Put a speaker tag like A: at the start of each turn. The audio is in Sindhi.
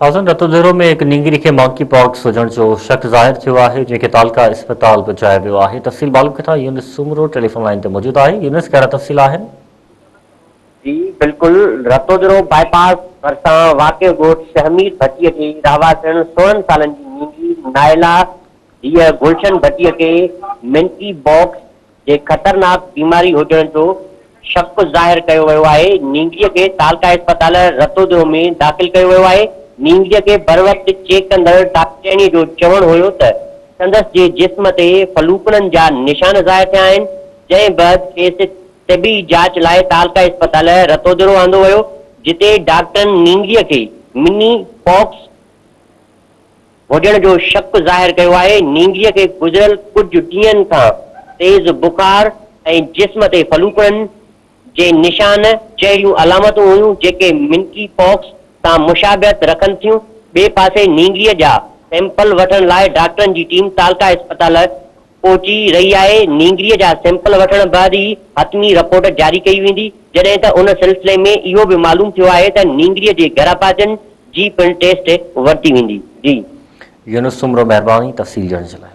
A: تازن رتوديرو ۾ هڪ نينگري کي مانڪي پاڪس هجڻ جو شڪ ظاهر ٿيو آهي، جنهن کي تعلقه اسپتال پهچايو ويو آهي. تفصيل معلوم ڪٿان يونس سومرو ٽيليفون لائين تي موجود آهي. يونس ڪهڙا تفصيل آهن؟
B: جي بلڪل رتوديرو باء پاس ڀرسان واقع ڳوٺ شهمير ڀٽي جي رهواسڻ 16 سالن جي نينگري نائلا ڌيء گلشن ڀٽي کي منڪي باڪس جي خطرناڪ بيماري هجڻ جو شڪ ظاهر ڪيو ويو آهي، نينگريء کي تعلقه اسپتال رتوديرو ۾ داخل ڪيو ويو آهي، نينگريء کي بروقت چيڪ ڪندڙ ڊاڪٽرياڻيء جو چوڻ هيو ته سندس جي جسم تي فلوڪڻن جا نشان ظاهر ٿيا آهن، جنهن بعد کيس طبي جاچ لاء تعلقه اسپتال رتوديرو آندو ويو، جتي ڊاڪٽرن نينگريء کي مني پاڪس هجڻ جو شڪ ظاهر ڪيو آهي، نينگريء کي گذريل ڪجهه ڏينهن کان تيز بخار ۽ جسم تي فلوڪڻن جي نشان جهڙيون علامتون هيون جيڪي منڪي پاڪس سان مشابهت رکن ٿيون، ٻئي پاسي نينگريء جا سيمپل وٺڻ لاء ڊاڪٽرن جي ٽيم تعلقه اسپتال پهچي رهي آهي، نينگريء جا سيمپل وٺڻ بعد ئي حتمي رپورٽ جاري ڪئي ويندي، جڏهن ته ان سلسلي ۾ اهو به معلوم ٿيو آهي ته نينگريء جي گهرڀاتين جي پڻ ٽيسٽ ورتي ويندي. جي.
A: يونس سومرو مهرباني تفصيل ڏيڻ جي لاء.